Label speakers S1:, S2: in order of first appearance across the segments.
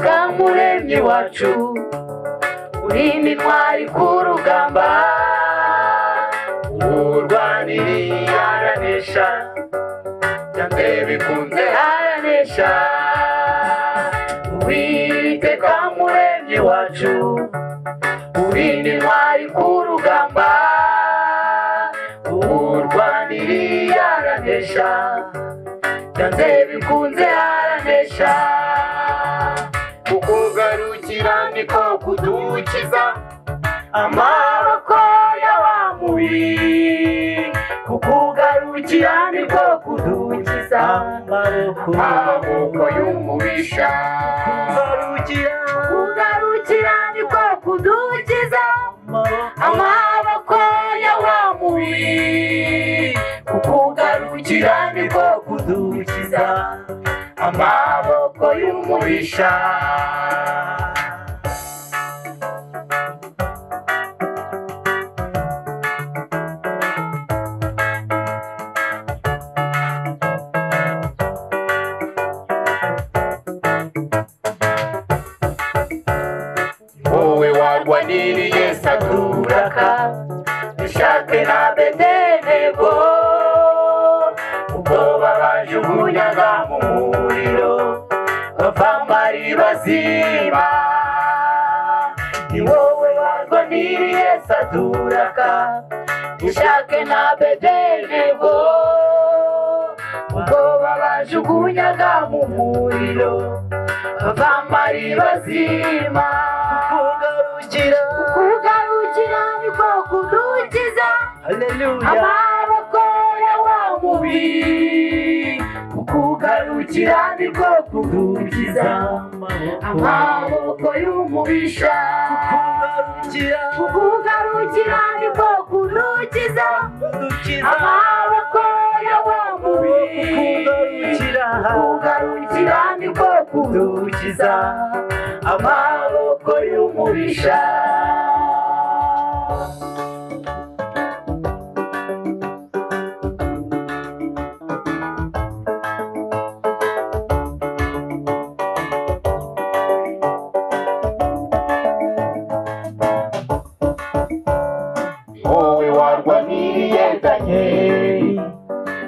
S1: Uwiteka muremyi wacu uri intwari ku rugamba urwaniriye aranesha byanze bikunze aranesha Uwiteka muremyi wacu uri intwari ku rugamba urwaniriye aranesha byanze bikunze aranesha kukugarukira niko kudukiza amaboko y'abamubi kukugarukira niko kudukiza amaboko y'umubisha kukugarukira niko kudukiza amaboko y'abamubi kukugarukira niko kudukiza amaboko y'umubisha. Wowe warwaniriye Saduraka, Meshake na Abedenego, ubwo babajugunyaga mu muriro bavamo ari bazima. Ni wowe warwaniriye Saduraka, Meshake na Abedenego, ubwo babajugunyaga mu muriro bavamo ari bazima. Kukugarukira niko kudukiza amaboko y'abamubi kukugarukira niko kudukiza amaboko y'umubisha kukugarukira niko kudukiza amaboko y'abamubi kukugarukira niko kudukiza amaboko y'umubisha. Wowe warwaniriye Danieli,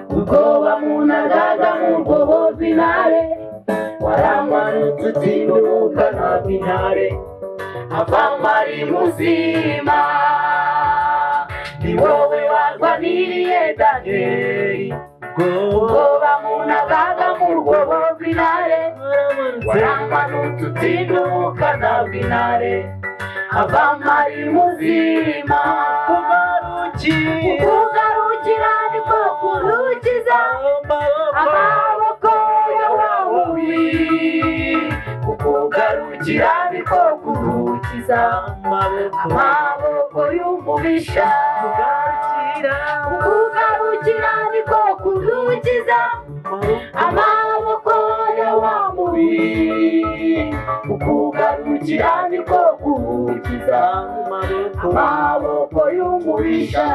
S1: ubwo bamunagaga mu rwobo rw'intare, waramanutse utinduka ntabwo intare avamo ari muzima. Ni wowe warwaniriye Danieli, ubwo bamunagaga mu rwobo rw'intare, waramanutse utinduka ntabwo intare avamo ari muzima. Kukugarukira niko kudukiza amaboko y'abamubi kukugarukira niko kudukiza amaboko y'umubisha kukugarukira niko kudukiza amaboko y'abamubi kukugarukira niko kudukiza amaboko y'umubisha.